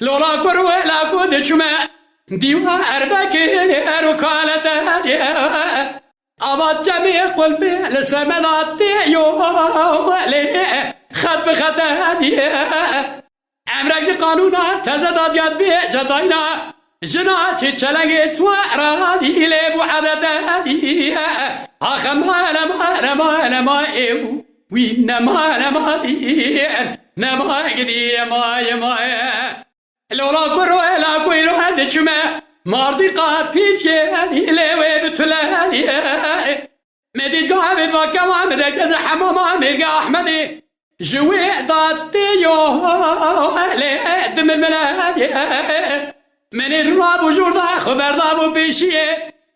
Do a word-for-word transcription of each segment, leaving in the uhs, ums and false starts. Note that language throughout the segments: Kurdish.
Lola kur wela ku diçûme dîwa erbekê ero kalete diye. Ava çemê qulbê li semeda tê yo lê xet bi xete diye. Emrek ji qanûna teze dadiyat bê je dayna. Jina çi çelengê swara dî lê bû edete diye. Axe ma ne ma ne ma ne ma ew. Wî nema nema dîn, nema gidî yema yema. Lola kuro ela kuyro hende çüme, mardîqa pîsê lê wê bi tule. Me dîzga evê vakema me derkeze hemama mêrge Ahmedê. Ji wê datê yo lê dimir mele. Menê rûna bû jûr da xwe berda bû pêşiyê.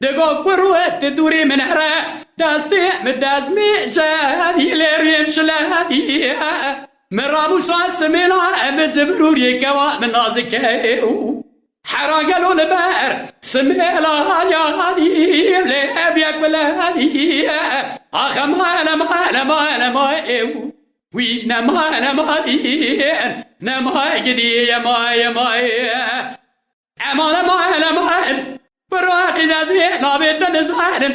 Digo kur we ti dûrî min here. Destê min dest min zedî lê rûyê min şiledî. Min rabû sa simêla em bi zivirûriyê kewa min nazike û hera gelo li ber simêla yanî lê ev yek biledî. Axe ma ne ma ne ma ne ma ew. Wî nema nema dîn, nema gidî yema yema. Eman eman eman. Biro qîzedî navê te nizanim.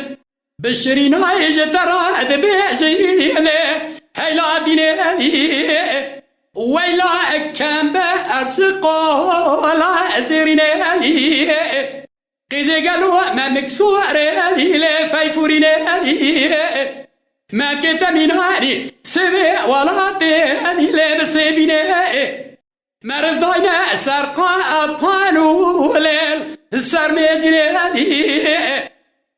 Bi şirînayê ji te re dibêjî lê heyla dînê dî. Weyla kembe erşiqola zêrînê dî. Qîzê gelo me miksûrê dî lê feyfûrînê dî. Me kê te mînanî sivê welatê dî lê bi sêbînê. Meriv dayne ser qapan û lêl ser mêzînê dî.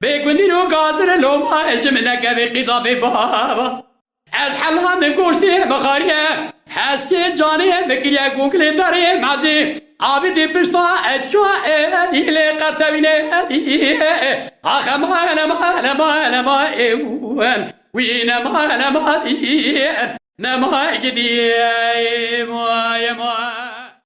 Bê gundîn û gadir loma ji min nekevê qîza bê bava. Ez hela min goştê bixariye, hestê canê bikiriye gongilê derê mezê. Avîtî pişta etya edî lê qertewîne edî. Axe ma ne ma ne ma ne ma ew. Wî ne ma ne ma dîn. Ne ma gidî ma ye ma.